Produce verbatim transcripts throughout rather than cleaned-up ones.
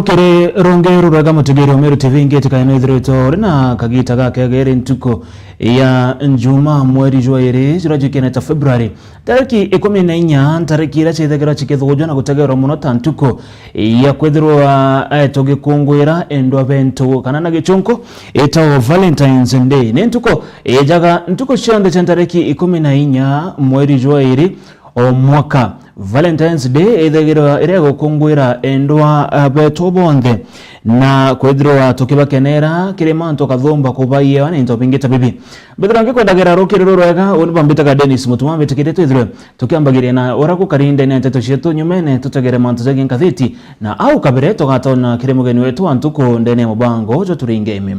Kiri rungi rurwega mutegeri wa Meru T V, ngitikae no ithiritwe uri na kagita gakega iri ntuku ya Njuma, mweri jwa iri, jura jwikene ta February, tariki ikumi na inya, ntariki iria ciithagirwa cikithujwa na gutegerwa muno ta ntuku ya kwithirwa, eh, tugikunguira endwa bentu, kana na gichunku itagwo Valentine's Day. Ni ntuku ijaga ntuku cionthe cia ntariki ikumi na inya mweri jwa iri o mwaka. Valentine's Day ithagirwa iria gukunguira endwa, ah, betu bonthe, na kwithirwa tukibakenera kiri mantu kathumba kubaiewa na into bingi ta bibi. Mbithirwa ngikwendagira rukiri rurwega, uni bambitaga Dennis Mutuma, mbitikirie twithirwe tukiambagiria na uria gukari ndene ya nteto cietu, nyumene tutegere mantu jagi nkathiti, na au kabere tugatona kiri mugeni wetu wa ntuku ndene ya mubango jwa Turinge Imi.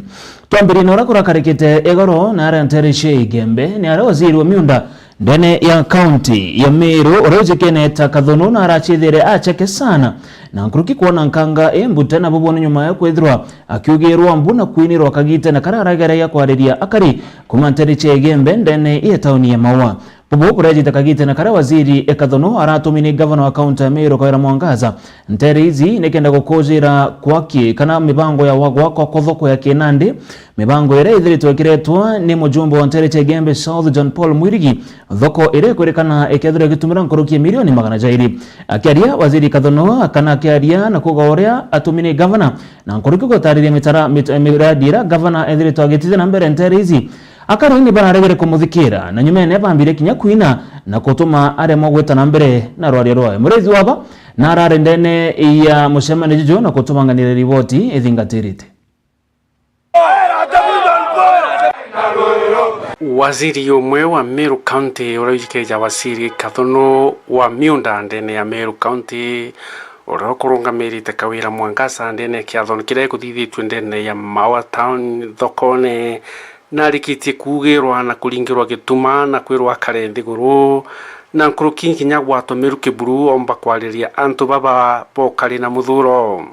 Twambirie na uria kurakarikite igoro na aria ntere cia Igembe, ni aria waziri wa miunda ndene ya kaunti ya Meru, uria ujikene ta Kathunu, na arachithire acheke sana na nkuruki kwona nkanga imbute na bubone nyuma ya kwithirwa akiugirwa mbu na kwinirwa kagite na karia arageragia kwariria akari kuma ntere cia Igembe ndene ya tauni ya Maua. Bubu burejite kagite na karia waziri Kathunu aratumi ni gavana wa kaunti ya Meru Kawira Mwangaza ntere ici nikenda gukujira kwaki kana mibango ya wa-, gwakwa kwa thoko ya Kinandi, mibango iria ithiritwe ikiretwa ni mujumbe wa ntere cia Igembe South John Paul Mwirigi, thoko iria ikwirikana ikethirwa igitumira nkuruki ya milioni magana jairi. Akiaria waziri Kathunu kana akiaria na kuuga uria atumi ni gavana na nkuruki gutariria mitara-, mit-, miradi iria gavana ethiritwe agitithia na mbere ntere ici, akari ni bararegere kumuthikira, na nyumene bambire kinya kwina na gutuma aremwa gwita na mbere na rwaria rwawe. Murithi waba na arari ndene ya mucemanio juju na gutumanganire riboti ithingatirite. Waziri umwe wa Meru County uria ujikene ja waziri Kathunu wa miunda ndene ya Meru County, uria ukurungamirite Kawira Mwangaza ndene ya kiathoni kiria gikuthithitue ndene ya Maua Town thokone, narikitie kuugirwa na kuringirwa gituma na kwirwa akare nthiguru na nkuruki nkinya gwatwa miru kiburu omba kwariria antu baba bokari na muthuro.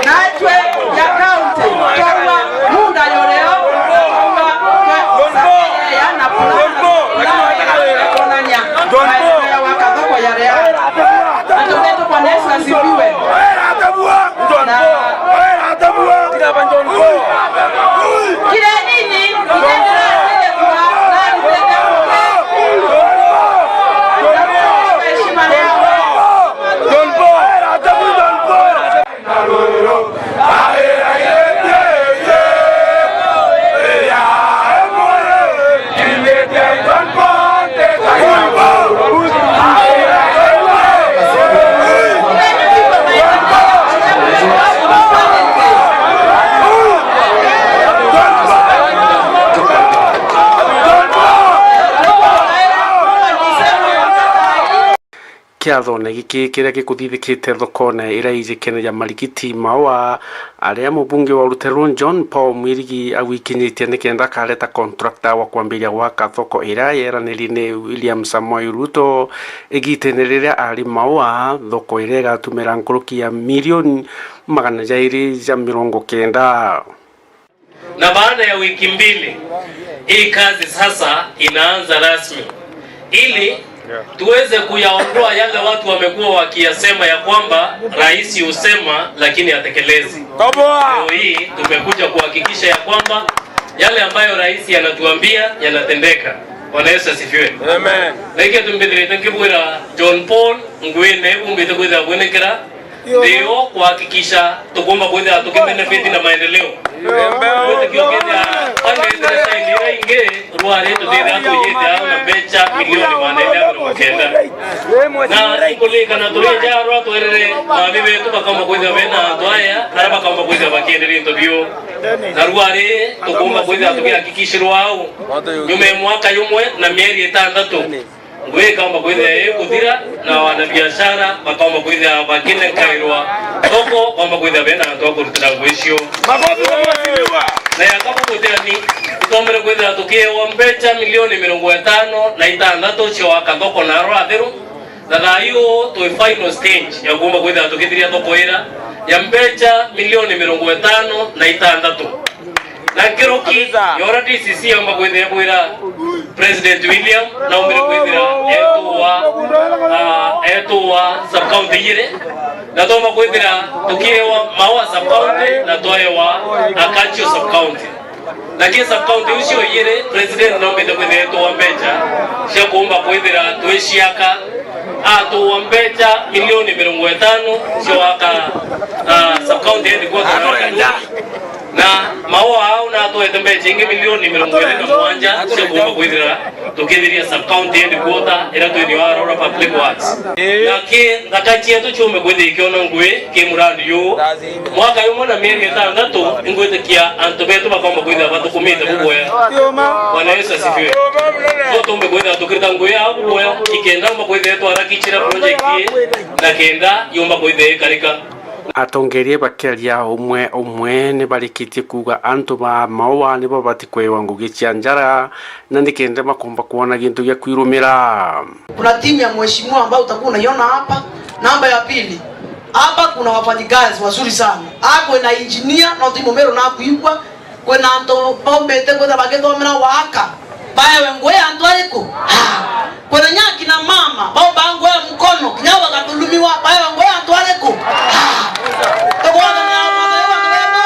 Natwe ya kaunti twauma muunda yureo, twauma twa-, ya na plan, na kuonania maendeleo wa kathoko ya rea. Antu betu, Bwana Yesu asifiwe. Na kire nini, heshima leo. Kiathone giki kiria gikuthithikite thokone iria ijikene ya Marikiti Maua, aria mubunge wa Ruteru John Paul Mwirigi agwikinyitie nikenda akareta contractor wa kwambiria gwaka thoko iria yeranirie ni William Samoei Ruto igitene riria ari Maua, thoko iria igatumira nkuruki ya milioni magana jairi ja mirongo kenda. Na baada ya wiki mbili, hii kazi sasa inaanza rasmi, ili tuweze kuyaondoa yale watu wamekuwa wakiyasema ya kwamba rais husema lakini hatekelezi. Toboa! Leo hii tumekuja kuhakikisha ya kwamba yale ambayo rais anatuambia yanatendeka. Bwana Yesu asifiwe. Amen. Na ikio tumbithirite nkibwira John Paul, ngwine bumbite kwithira bwinekera Ndio kuhakikisha tukumba kwithira tukibenefit na maendeleo. Ndio. Kwithikio kethira anendere side ira ingi, rwari tutithira tuyite au na mbecha milioni magana iri mirongo kenda. Na ikulikana turi njarwa twerere mabi betu bakamba kwithira bena antu aya, aria bakamba kwithira bakienderia into biu. Na rwari tukumba kwithira tukihakikishirwa au nyuma ya mwaka yumwe na mieri itandatu. Ngui ikaomba kwithira ikuthira, na wanabiashara bakaomba kwithira bakinenkairwa thoko, baomba kwithira bena antu a kurutira ngui icio. Makofi kwa mheshimiwa. Na ya kabu gutirani, itombere kwithira tukiewa mbecha milioni mirongo itano na itandatu cia waka thoko na arwa atheru, na thaa iu twi final stage ya kuomba kwithira tukithiria thoko ira ya mbecha milioni mirongo itano na itandatu. Na nkuruki yora D C C aumba kwithira bwira President William, naumbire kwithira etuwa, ah, etuwa sub county ijiri, na twomba kwithira tukiewa Maua sub county na twaewa Akachio sub county. Lakini sub county icio ijiri, President naumbite kwithira etuwa mbecha cia kuumba kwithira twiciaka, atuwa mbecha milioni mirongo itano cia waka, ah, sub county headquarters. Na Maua au natwete mbecha ingi milioni mirongo iri na mugwanja cia kuumba kwithira tukithiria sub county headquarter iria twithio Arora Public Works. Na ki nthaka cietu ciumbe kwithia ikiona ngui ki murandi juu. Mwaka jumwe na mieri itantatu, ingwitikia antu betu bakomba kwithia bathukumite buboya. Bwana Yesu asifiwe. So tumbe kwithia tukirita ngui yao buboya, ikenda umba kwithia twarakichira project ii, na kenda yumba kwithia ikarika. Atongeria bakiaria umwe umwe ni barikitie kuuga antu ba Maua nibo babati kwewa ngugi cia njara, na nikenda makomba kwona gintu gia kwirumira. Kuna timu ya mheshimiwa ambayo utakuwa unaiona hapa. Namba ya pili, hapa kuna wafanyikazi wazuri sana. Hapa kuna engineer, no timu mero na kuigwa. Kwina antu baumbite kwithira bagithomera waaka, baewe ngui antu ariku? Ha! Kwina nya akina mama baumba ngui ya mkono, kinya bagathulumiwa, baewe ngui antu ariku? Ha! Tugwathana na Mwathani wa Kristo.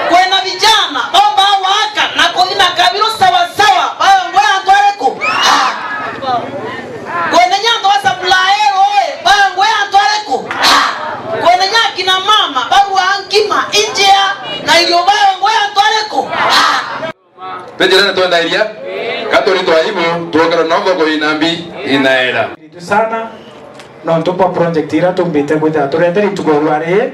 Kwina vijana baumba waaka na kuthina kabiru sawa sawa, baewe ngui antu ariku? Ha! Kwina nya antu ba supply rui, baewe ngui antu ariku? Ha! Kwina nya akina mama barua nkima injia na irio, baewe ngui antu ariku? Ha! Tijirene twenda iria, ka turi twaibu, twongera no thoko ina mbi, inaera. Karibu sana, nontu bwa project ira tumbite kwithira tureteri ntuku rwa ri,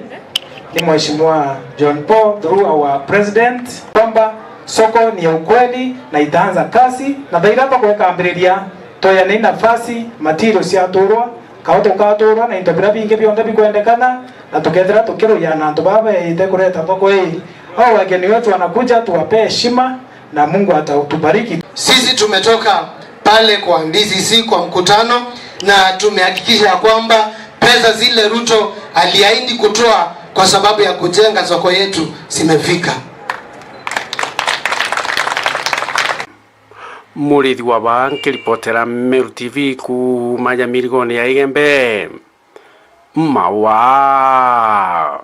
ni Mheshimiwa John Paul, through our president, kwamba soko ni ya ukweli na itaanza kazi, na thaira twakwekambiriria, tweyane nafasi, materials ciaturwa, kao tukaturwa na into biria bingi bionthe bikwendekana, na tukethira tukiruya na antu baba beite kureta thoko ii. Au wageni wetu wanakuja, tuwapee heshima, na Mungu atatubariki. Sisi tumetoka pale kwa D C C kwa mkutano na tumehakikisha ya kwamba pesa zile Ruto aliahidi kutoa kwa sababu ya kujenga soko yetu zimefika. Murithi wa baa nkiripotera Meru T V kuuma Nyamirigone ya Igembe, Maua.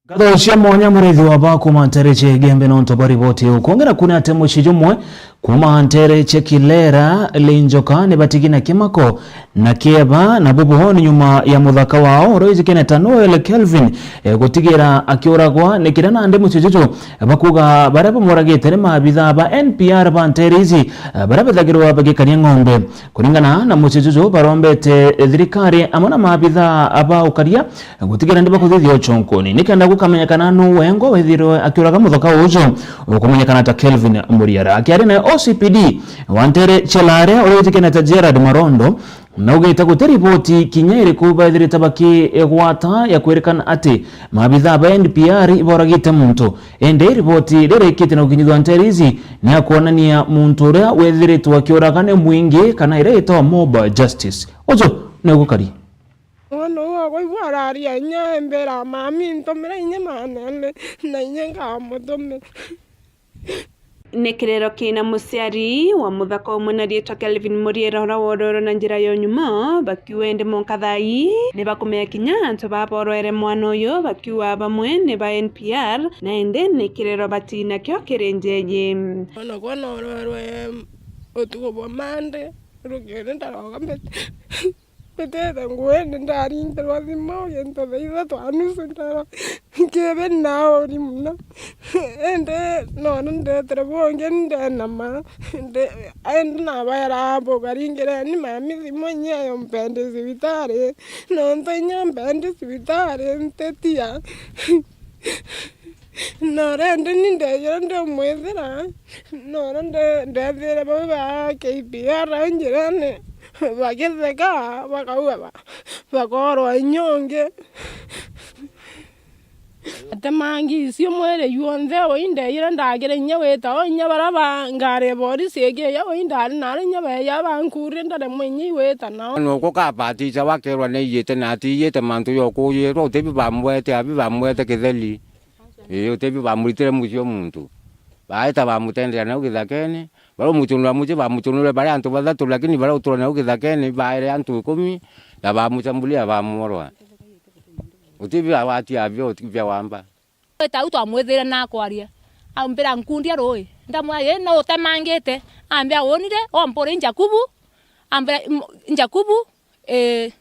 Nkatho cia mwanya Murithi wa baa kuuma nteere cia Igembe nontu bwa riboti iu. Kwongera kuna ati mucii jumwe kuuma nteere cia Kilera, Linjoka ni batigi na kimako na kieba na bubu ni nyuma ya muthaka wao uria wijikene ta Noel Kelvin, eh, gutigira akiuragwa ni kiria nandi mucii juju bakuga baria bamuragite ni maabithaa ba N P R ba nteere ici, eh, baria bethagirwa bagikaria ng'ombe. Kuringana na mucii juju barombete thirikari amwe na maabithaa ba ukaria gutigira ni bakuthithia uchonkoni nikenda gukamenyekana nu wengwa wethirwe akiuraga muthaka uju ukumenyekana ta Kelvin Muriara. Akiaria na O C P D wa nteere cia Lare uria wijikene ta Gerard Marondo, naugite guti riboti kinya iriku bethirite bakigwata ya kwirikana ati maabithaa ba N P R iboragite muntu. Indi riboti ririkite na gukinyithua nteere ici ni ya kwonania muntu uria wethiritwe akiuraga ni mwingi kana iria itagwa mob justice. Uju ni gukari. Mwana uu wakwa ibu araria inya embera, "Mami, ntumira inya manene, na inya nkamutumira." Ni kirero kina muciari wa muthaka umwe na riitwa Kelvin Muriera uria wororwe na njira ya unyuma, bakiuga indi mwanka thaa ii ni bakumenya kinya antu baa borwaire mwana uyu, bakiuga bamwe ni ba N P R, na indi ni kirero batinakio kiri njeji. Ona kwa nororwe utuku bwa Monday, rukiri ndaroga mbete. Mbitite nguene ndarindirwa thimu gintu thaa ithatu na nusu ndara nkibi nauri muno. Indi nona ndetire bungi ndenama. Ndi-, indi nabaera abo baringireni mami thimu inya yo mpendi cibitari. Nontu inya mpendi cibitari ntitia. Nora indi ni ndejire ndimwithira, nora nde-, ndethire bau ba K P R au njirene bagitheka, bakauga ba-, bakorwa inya ungi. Atemangi icio mwiri juonthe, uu indejire ndagire inya wita o inya baria ba ngari ya borisi ikiija, uu indari nari inya beeja bankurie ndaremwe inya igwita nao. Nuku kabatisha wakerwa ni iyite na ati iyite mantu jokuujirwa utibi bambwete abi bambwete kitheri. Ii, uti bi bamuritire mucii o muntu. Baeta bamutendera nau githakene. Baria umucunura mucii bamucunurire bari antu bathatu, lakini baria utura nau githakene baere antu ikumi, na bamucamburia bamworwa. Uti bi awatia bio, uti bia wamba. Twita au twamwithire na akwaria. Ambira, "Nkundia rui." Ndamwira, "Ii, no utemangite?" Ambia, "Wonire?" Ompuri Jakubu. Ambira, "M-, Jakubu, ii,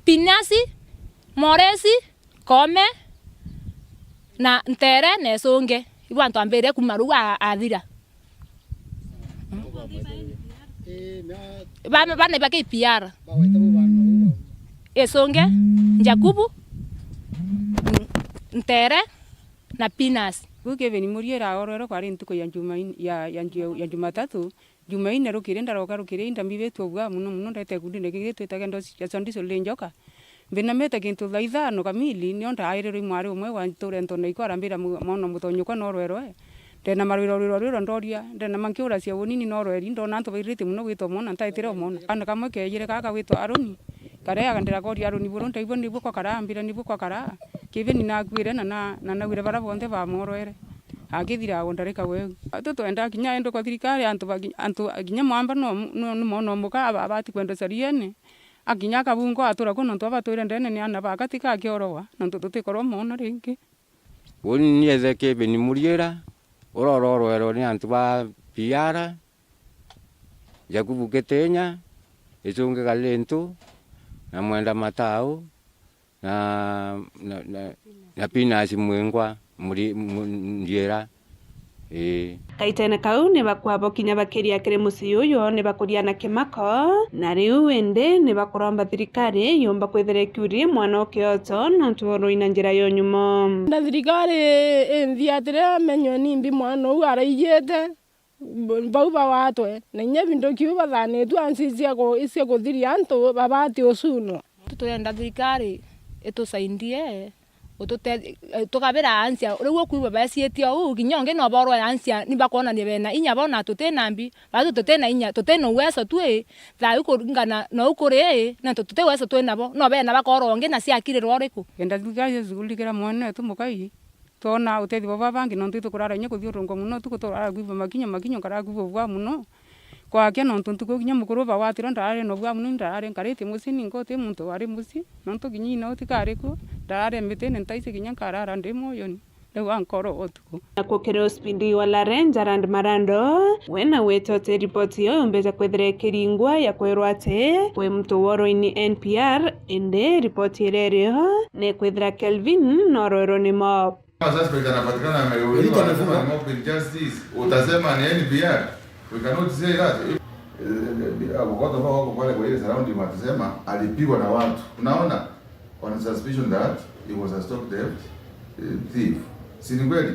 Pinasi, Moresi, Kome, na Ntere, na Icungi." Ibu antu ambire kuma riu a-, athira. Bana, bana ba K P R. Icungi, Jakubu, N-, Ntere na Pinas. Kuu Kevin Muriera orwerwe kwari ntuku ya Jumain-, ya, ya Ju-, ya Jumatatu. Jumaine rukiri ndaroka rukiri, inda mbibitwe bwa muno muno, ndete kundine kiri twitaga ndosi ya Sunday School ri njoka. Mbinamite kintu thaa ithano kamili, nio ndairirwe i mwari umwe wa nture ntona ikwa arambira mu-, mwana muthonyokwa norwerwe. Ndena marwiro rwiro rwiro ndoria, ndena mankiura cia unini norweri, ndona antu bairiritie muno gwitwa mwana, ntaitire umwona. Kaana kamwe keejire kaka gwitwa Aroni, kareaga ndirakoria Aroni buru, ndaigua nibu kwa karaa, ambira nibu kwa karaa. Kiveni nakuire na, na, na naguire bara bonthe bamworwere. Akithira ago ndarika weu. Atu twenda kinya endwe kwa thirikari, antu bagi-, antu kinya mwamba no, no, ni mwana omuka aba-, abati kwenda cariene. Akinya akabungwa atura ku nontu abatwire ndene ni ana ba gati kakiorogwa, nontu tutikorwa mwana ringi. Uni niethe Kevin Muriera, ura urorwerwe ni antu ba P R, Jakubu Kitinya, Icungi Galintu, na Mwenda Matau, na, na, na, na Pinas Mwingwa Muri-, Mu-, Ndiera. Ii. Kaitene kau, ni bakwabo kinya bakiria kiri mucii uyu, ni bakuriana kimako, na riu indi ni bakuromba thirikari yumba kwithira ikiuria mwana o kioto nontu bwa urui na njira ya unyumo. Na thirikari inthiatire amenywe nimbi mwana uu araijite, bau bawatwe, na inya bintu kiu bathanitue ansi cia ku-, cia kuthiria antu babati ucunwa. Turenda thirikari itusaidie, utute-, tukabira ansia, riu ukwigua baecitie uu, kinya ungi no borwe ansia, ni bakwonania bena inya bo na tuti na mbi, batu tuti na inya, tuti na uwezo twi, thaa iu kuringana na u kuri, na tu-, tuti uwezo twi nabo, no bena bakorwa ungi na ciakirirwa uriku? Kenda thirikari icughulikira mwana wetu mukai. Twona utethio bwa babangi, nontu itukurara inya kuthiurungwa muno, tuku turara kwigua makinyo, makinyo nkara kwigua bwa muno. Kwakia nontu ntuku kinya mukuru bagwatirwe ndarari na bwa muno, ndarari nkaritie mucii ninka uti muntu wari mucii, nontu kinya ina utikari ku, ndarari mitine ntaisi kinya nkarara ndi moyoni, riu ankoro utuku. Na kukiri uspindi wa Lare, Gerald Marando, we na witote ripoti iyo yumbeja kwithira ikiringwa ya kwirwa ati kwi muntu worwa ni N P R, indi ripoti iria irio ni kwithira Kelvin norwerwe ni mob. Kama suspect anapatikana ameuliwa, Benito anasema amefungwa. Ni mob injustice. Utasema ni N P R. We cannot say that. Eh, eh, eh, watu ambao wako pale kwa ile surrounding watasema alipigwa na watu. Unaona? On suspicion that he was a stock theft, eh, thief. Si ni kweli?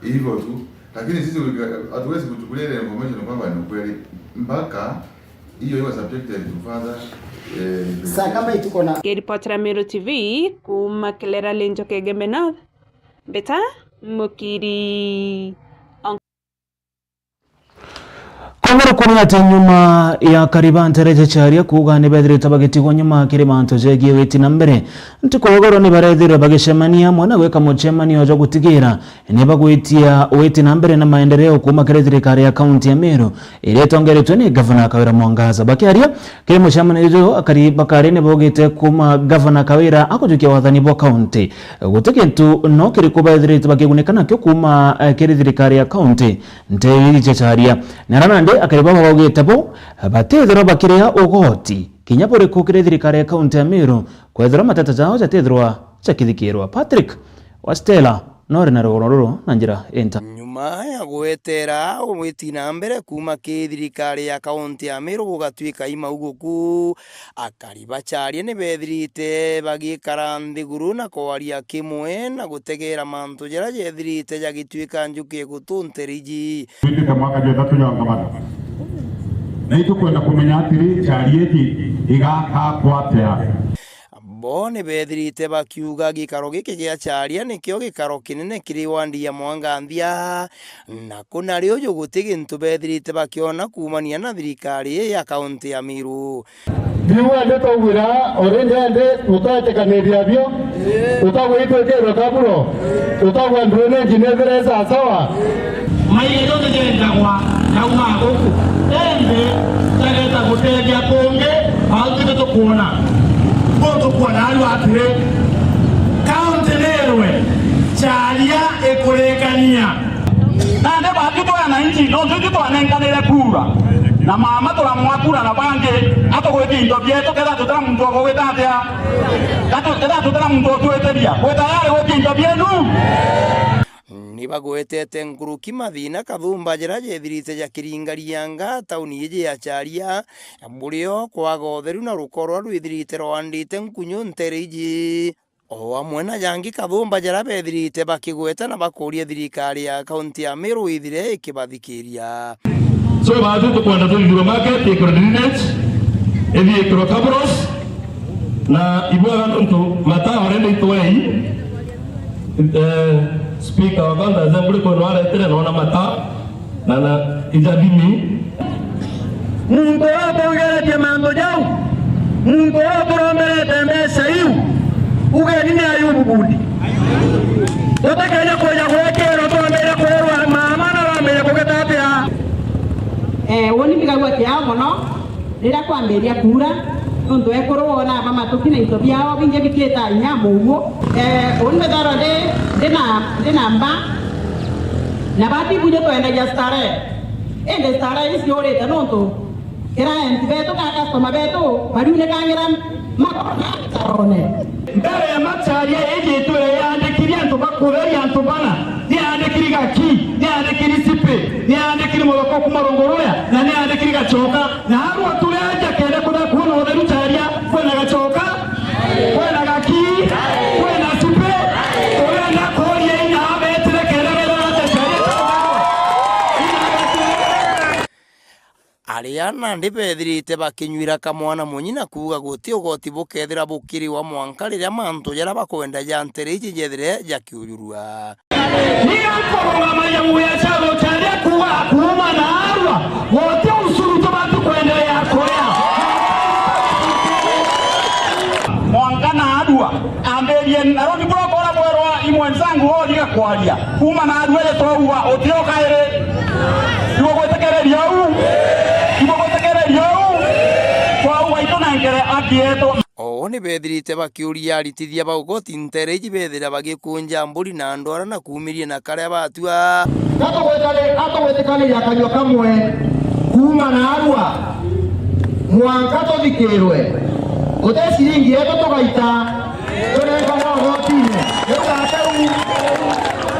Hivyo tu. Lakini sisi we ca-, hatuwezi kuchukulia ile information kwamba ni ukweli. Mpaka hiyo iwe subjected to further, eh, investigation. Saa kama ituko na Kiripotera Meru T V, kuma Kilera Linjo Kegeme North, Mbita Mukiri. Kongoro kuri ati nyuma ya Kariba Ntereche Charia kuuga ni bethirite bagitigwo nyuma kiri mantu jegie witi na mbere. Ntuku ya igoro ni barethirwe bagicemania amwe na gwika mucemanio jwa gutigira ni bagwitia witi na mbere na maendeleo kuuma kiri thirikari ya kaunti ya Meru iria itongeretwe ni Gavana Kawira Mwangaza. Bakiaria kiri mucemanio juju, akari bakari ni baugite kuuma Gavana Kawira akujukia wathani bwa kaunti, guti kintu no kiriku bethirite bakigunika nakio kuuma, eh, kiri thirikari ya kaunti. Nteere iji cia Charia. Nara nandi akari baba baugite bo batithirwa bakiria ugoti kinya buriku kiri thirikari ya kaunti ya Meru, kwethirwa mateta jao jatithirwa jakithikirwa. Patrick wa Stella nori na rugoro ruru na njira inta. Nyuma ya gwetera witi na mbere kuuma ki thirikari ya kaunti ya Meru gugatuika imauguku, akari ba Charia ni bethirite bagikara nthiguru na kwaria kimwe na gutegeera mantu jaria jethirite jagituika njuki igutunte riji. Twitite mwaka jwa ithatu jwa ngavana. Na itukwenda kumenya atiri, Charia iji igakakwa atia? Bo ni bethirite bakiuga gikaro giki gia Charia nikio gikaro kinene kiri wandi ya Mwanganthia, na kuna rio uju guti gintu bethirite bakiona kuumania na thirikari ii ya kaunti ya Meru. Biu andi twaugwira, o rindi andi tutaetikaniria bio, tutagwa itwikirwe kaburo, tutagwa drainage nethire sasawa. Maire jonthe jentagwa jauma guku, indi jageta gutethia kungi, au titi tukwona. Bo tukwona aru atiri, kaunti nirwe, Charia ikurikania. Nandi batu twi ananchi, nontu itwi twanenkanire kura. Na mama turamwa kura na bangi, atugwitie into bietu, ketha tutira muntu wa kugwita atia? Gatu-, ketha tutira muntu utwitiria. Wi tayari gwitia into bienu? Ni bagwetete nkuruki mathina kathumba jira jethirite jakiringarianga tauni iji ya Charia, burio kwaga utheru na rukoro rwithirite rwandite nkunyu ntere iji. O amwe na jangi kathumba jaria bethirite bakigweta na bakuria thirikari ya kaunti ya Meru ithire ikibathikiria. So, baatwi tukwenda tuthithirwe market, ikirwe drainage, ithi ikirwe cabros, na ibwega nontu mataa already itwei, eh, speaker wa county assembly kwenu aretire noona mataa. Na, na, ija thimi. Muntu uria utwongeretie mantu jau, muntu uria uturomberete mbeca iu, ugeni ni Ayubu Bundi. Tutikeeje kwija gwikirwa twambire kwirwa mama na wambire kugeta atia. Eh, uni mbigagua kiao mono. Riria kwambiria kuura, nontu ekuru wona bamatuki na into biao bingi bikita inya muuo. Eh, uni mbithagirwa ndi, ndi na, ndi na mba, na bati buju twendagia starehe. Indi starehe iciurite nontu client betu kana customer betu bariunikangira makorone. Mbere ya Macharia iji itwire yaandikiri antu ba kutheria antu bana, ni yaandikiri Gaki, ni yaandikiri Sipi, ni yaandikiri Muthoko kuuma Runguruya, na ni yaandikiri Gachoka. Na arua turi aja kenda kuthea kuona utheru Charia, kwina Gachoka, kwina Gaki, kwina Sipi, urenda kuria ina abetire kenda bethira atia Charia? Aria nandi bethirite bakinyuira kamwana munyi na kuuga guti ugoti bukethira bukiriwa mwanka riria mantu jaria bakwenda ja ntere iji jethire jakiujurua. Niga nkurungamagia muya cia rucaria kuuga kuuma naarua, guti ucuru tubati kwenderea kuria. Mwanka naarua, ambirie na rundi bura ukora bwerwa i mwenzangu, o riga kwaria. Kuuma naarua ri twauga, utio kairi. Ibugwitikireria uu? Ibugwitikireria uu? Twauga itu na nkere aki yetu. Oo ni bethirite bakiuria aritithia ba ugoti ntere iji bethira bagikunja mburi na ndwara na kuumiria na karia batua. Gatugwetane-, gatugwitikaniria kanyua kamwe kuuma naarua mwanka tuthikirwe. Guti ciringi yetu tugaita, tunenkanwa ugotine. Riu gateu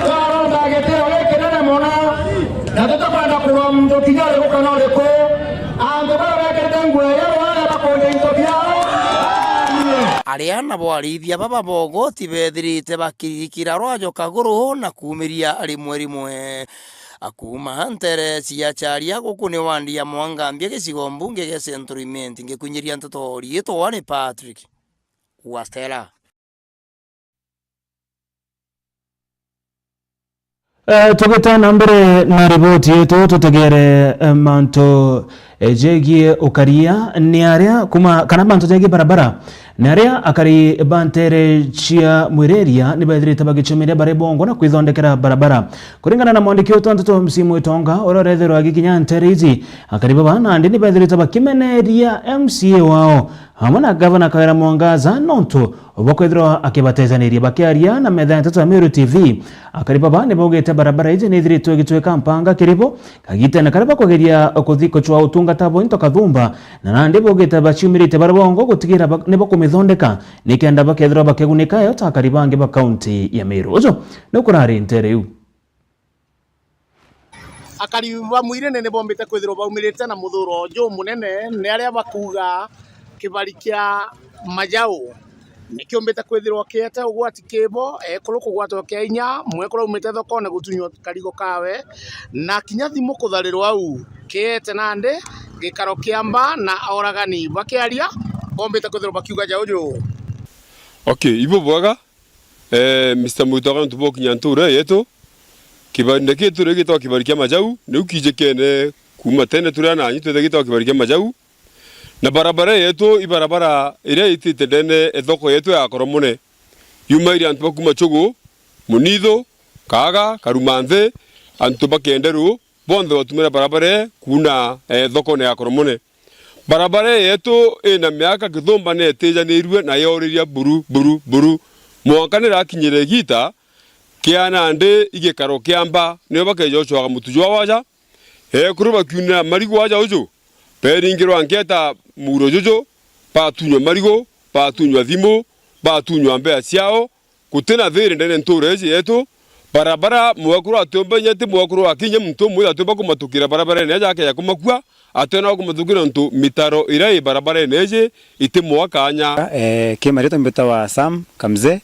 twaromba gitio gikinene mono, na tutikwenda kurwa muntu kinya uriku kana uriku. Antu baria bekirite nguo ya rwara bakonde into biao. Aria nabo arithia baba ba ugoti bethirite bakirikira rwajo kaguru na kuumiria rimwe rimwe. Akuuma ntere cia Charia guku ni wandi ya Mwangambia gicigo mbunge gia Central Imenti, ngikunyiria nteto riitwa ni Patrick Wastela. Eh, tugita na mbere na riboti yetu, tutegere, eh, mantu, eh, jegie ukaria ni aria kuma, kana mantu jegie barabara ni aria akari ba ntere cia Mwireria ni bethirite bagicumiria bari bongo na kwithondekera barabara. Kuringana na mwandiki wetu wa nteto Msimu Itonga, uria urethirwa agikinya ntere iji, akari baba nandi ni bethirite bakimeneria M C A wao amwe na gavana Kawira Mwangaza nontu bwa kwithirwa akibatejaniria. Bakiaria na metha ya nteto ya Meru T V, akari baba ni baugite barabara iji ni ithiritwe igitwika mpanga kiri bo, kagitene karia bakugeria kuthi kucwa utungata bwa into kathumba, na nandi baugite baciumirite bari bongo gutigira ba-, ni bakumithondeka nikenda bakethirwa bakigunika yo ta akari bangi ba kaunti ya Meru. Uju ni kurari ntere iu. Akari ba Mwirene ni bombite kwithirwa baumirite na muthuro jumunene, ni aria bakuuga kibari kia Majau ni kiumbite kwithirwa kiete ugwati kibo, ekuru kugwatwa kia inya, mwekuru aumite thokone gutunywa karigo kawe, na kinya thimu kutharirwa au kiete nandi gikaro kia mba na oragani. Bakiaria, bombite kwithirwa bakiuga ja uju. Okay, ibo bwega. Eh, Mister Mwitoka, nontu bwa gukinya ntuura yetu, kibanda giki turi gitagwa kibari kia Majau, niu kiijikene kuuma tene turi ananyi twethe gitagwa kibari kia Majau. Na barabara yetu i barabara iria itite ndene e thoko yetu ya Koromone. Yumairi antu ba kuuma Chugu, Munithu, Kaaga, Karumanthi, antu ba Kenderu, bonthe batumira barabara ii kuuna, eh, thokone ya Koromone. Barabara ii yetu ina miaka kithumba nietijanirue na yoriria buru, buru, buru. Mwanka nirakinyire igiita kia nandi igikaro kia mba, nio bakeja ucwaga mutu jwa waja, ekuru bakiunira marigu aja uju, beringirwa ngeeta muuro juju, batunywa marigu, batunywa thimu, batunywa mbea ciao, guti na thiiri ndene ntuura iji yetu. Barabara mwekuru atiumba inya ti mwekuru wa kinya muntu umwe atiumba kumatukira barabarene aja akeja kumakua, ationa wa kumatukira nontu mitaro iria i barabarene iji iti mwa kanya. Eh, kima riitwa mbitawa Sam Kamze,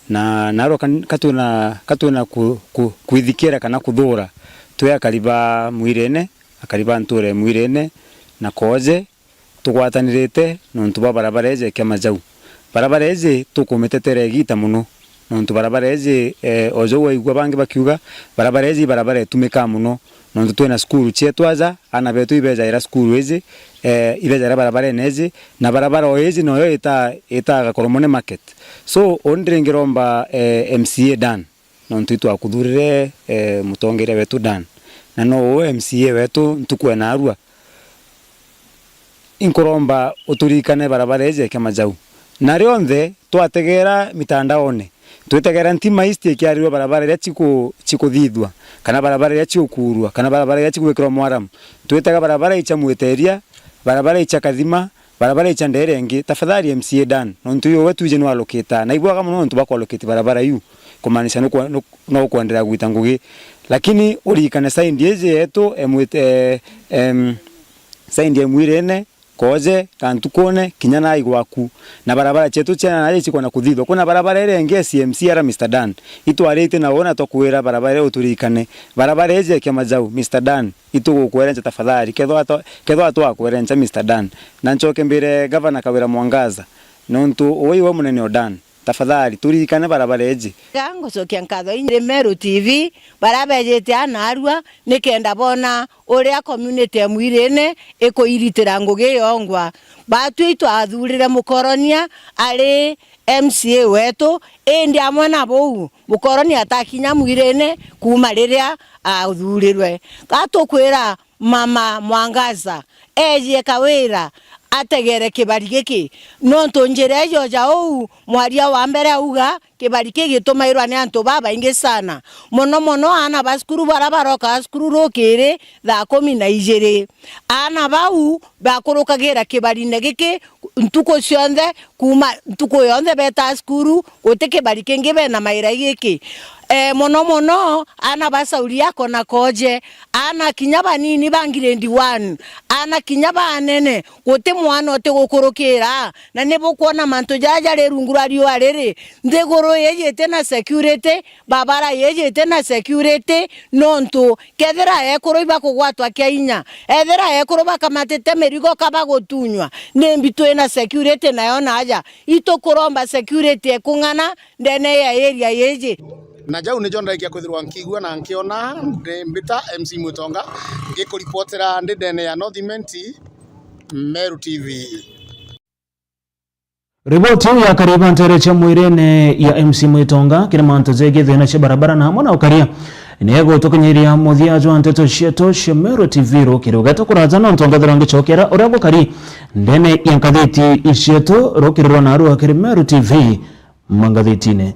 na narua kan-, katwina, katwina ku-, ku-, kwithikira kana kuthuura twi akari ba Mwirene, akari ba ntuura ya Mwirene na Kooje, tugwatanirite nontu bwa barabara iji ya Kiamajau. Barabara iji tukumitetera igiita mono, nontu barabara iji, eh, o jau waigua bangi bakiuga, barabara iji i barabara itumikaa mono, nontu twina cukuru cietu aja, aana betu ibejaira cukuru iji, eh, ibejaira barabarene iji, na barabara o iji noyo ita-, itaga Koromone Market. So, uni ringiromba, eh, M C A Dan, nontu itwakuthurire, eh, mutongeria wetu Dan, na no uu M C A wetu ntuku ya naarua. Inkuromba uturirikane barabara iji ya Kiamajau. Na rionthe twategeera mitandaone, twitegera Ntima East ikiarirua barabara iria ciku-, cikuthithua, kana barabara iria cigukuurua, kana barabara iria cigwikirwa mwaramu. Twitega barabara icia Mwiteria, barabara icia Kathima, barabara icia ndeere ingi, tafadhali M C A Dan, nontu iwe twiji nwa allocate, na ibwega mono nontu bwa ku allocate barabara iu, kumaanisha nukwa-, nuk-, no ukwenderea gwita ngugi. Lakini uririkane side iji yetu, e, Mwite-, e, em, side ya Mwirene, Kooje, Kantukune, kinya nai gwaku. Na barabara cietu cia naja icikwenda kuthithwa. Kwina barabara iria ingi ya C M C ara Mister Dan. Itwaritie na wona twakwira barabara iria uturirikane. Barabara iji ya Kiamajau, Mister Dan. Itugukwerenca tafadhali, kethwa twa-, kethwa twakwerenca Mister Dan. Na ncoke mbire Gavana Kawira Mwangaza, nontu uwe iwe munene o Dan, tafadhali, turirikane barabara iji. Ga ngucokia nkatho inya ri Meru T V, baria bejite aa naarua, nikenda boona uria community ya Mwirine ikuiritira ngugi yongwa. Batwi itwathuurire Mukoronia ari M C A wetu, indi amwe na buu, Mukoronia atakinya Mwirine kuuma riria athuurirwe. Ga tukwira Mama Mwangaza eejie Kawira ategere kibari giki, nontu njira ijo ja uu mwaria wa mbere auga, kibari kigitumairwa ni antu babaingi sana, mono mono aana ba cukuru baria barokaga cukuru rukiri thaa kumi na ijiri. Aana bau bakurukagira kibarine giki ntuku cionthe, kuuma ntuku yonthe betaa cukuru, guti kibari kingi bena maira giki. E, mono mono aana ba Sauri yako na Kooje, aana kinya banini ba grade one, aana kinya banene, guti mwana utigukurukira. Na ni bukwona mantu jaja jari rungu rwa riua riri, nthiguru iji iti na security, babara iji iti na security, nontu kethira ekuru ibakugwatwa kia inya, ethira ekuru bakamatite mirigo ka bagutunywa, nimbi twina security nayo naja? Itukuromba security ekung'ana ndene ya area iji. Na jau nijo ndarikia kwithirwa nkiigua na nkiona ndi mbita M C Mwitonga, ngikuripotera ndi ndene ya North Imenti, Meru T V. Riboti iu ya kariba ntere cia Mwirene ya M C Mwitonga kiri mantu jegie thina cia barabara na amwe na ukaria, ni egutukinyiria muthia jwa nteto cietu cia Meru T V rukiri. Ugeta kuraja nontu ngathira ngicokera uria gukari ndene ya ngathiti cietu rukiri rwa narua kiri Meru T V mangathitine.